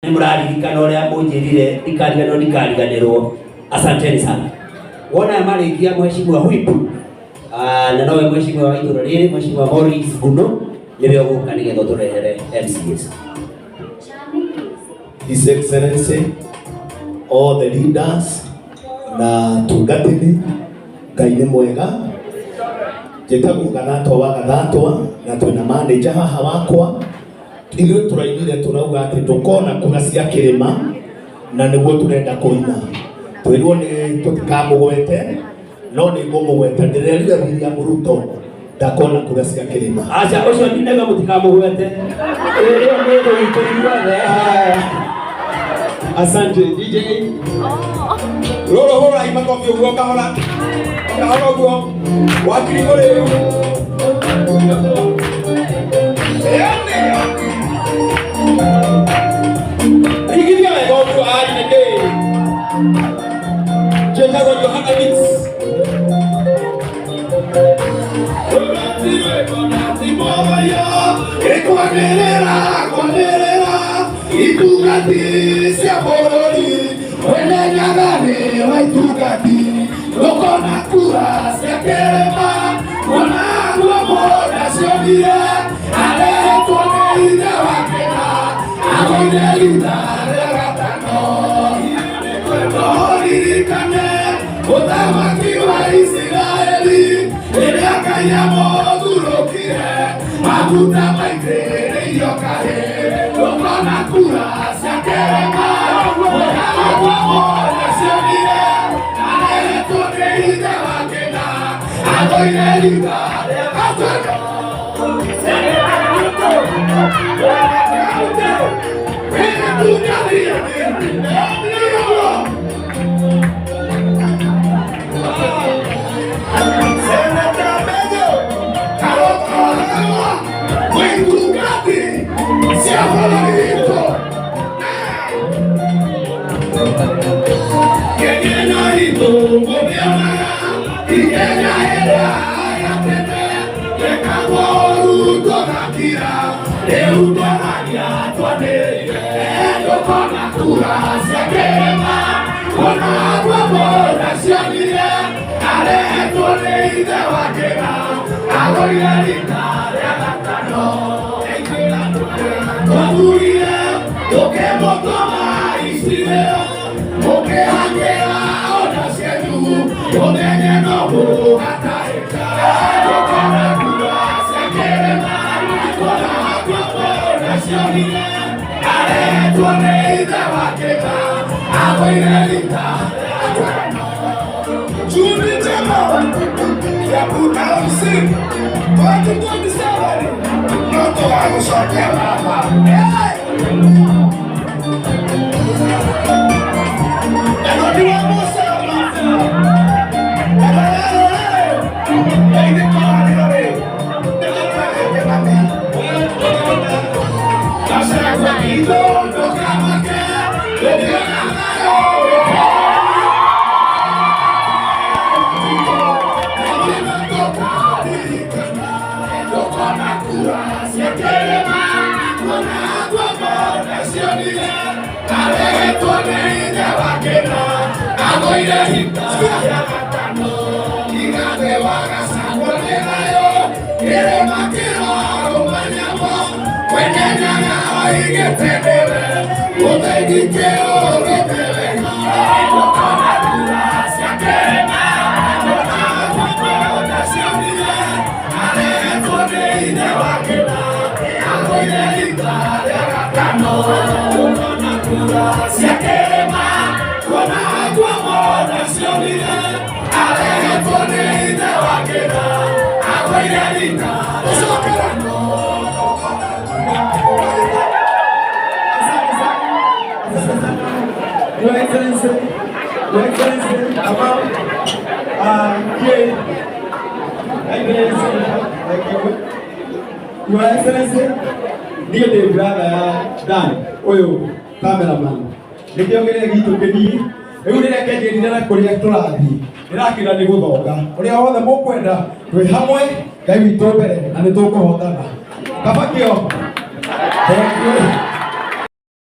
Nĩ mũraririkana ũrĩa mũnjĩrire ndikariganĩrwo ndikariganĩrwo. Asanteni sana. Wona aya marĩkia mheshimiwa Whip, na nowe mheshimiwa wa itũra rĩrĩ, mheshimiwa Maurice Nguno nĩwe ũgũka nĩgetha ũtũrehere MCAs. His Excellency, all the leaders na tungatĩri, Ngai nĩ mwega. Njĩtagwo Gathatwa wa Gathatwa na twĩna manager haha wakwa. Ithuĩ tũrainire tũrauga atĩ ndũkona kura cia kĩrĩma na nĩguo tũrenda kũina. Twĩrwo nĩ tũtikamũgwete no nĩ ngũmũgweta, ndĩrerire William Ruto ndakona kura cia kĩrĩma. Aca ũcio ndinauga mũtikamũgwete. Ĩyo nĩ thũ itũ ithuothe. Asante DJ. Rũrũ hũrai makobi ũguo kahora. Kahora ũguo. Wakiri mũrĩu. Rigithia wega ũguo ai nĩkĩ? Njĩtagwo Johana Mix. Kwanĩrĩra, kwanĩrĩra, itungati cia bũrũri, mwene Nyaga nĩ wa itungati, ndũkona kura cia kĩrĩma, kuona nguo ndacionire, arehetwo nĩ ithe wa kĩna, agũire rita rĩa gatano. No ririkane mũthamaki wa Isiraeli rĩrĩa Ngai amũthurũkire maguta maitĩrĩirio kahĩ ndũkona kura cia kĩrĩma nacionire arehetwo nĩ ithe wa kĩna agũire rita rĩa gatano. Your Excellency, Your Excellency, Amam, here, Excellency, thank you. Your Excellency, niĩ ndĩ brother ya Dan, ũyũ cameraman. Nĩkĩo kĩrĩa gitũ kĩnini. Rĩu rĩrĩa kĩanjĩrire na kũrĩa tũrathiĩ, ndĩrakĩra nĩ gũthonga. Ũrĩa wothe mũkwenda, twĩ hamwe, Ngai witũ mbere, na nĩ tũkũhotana. Kabakio. Thank you.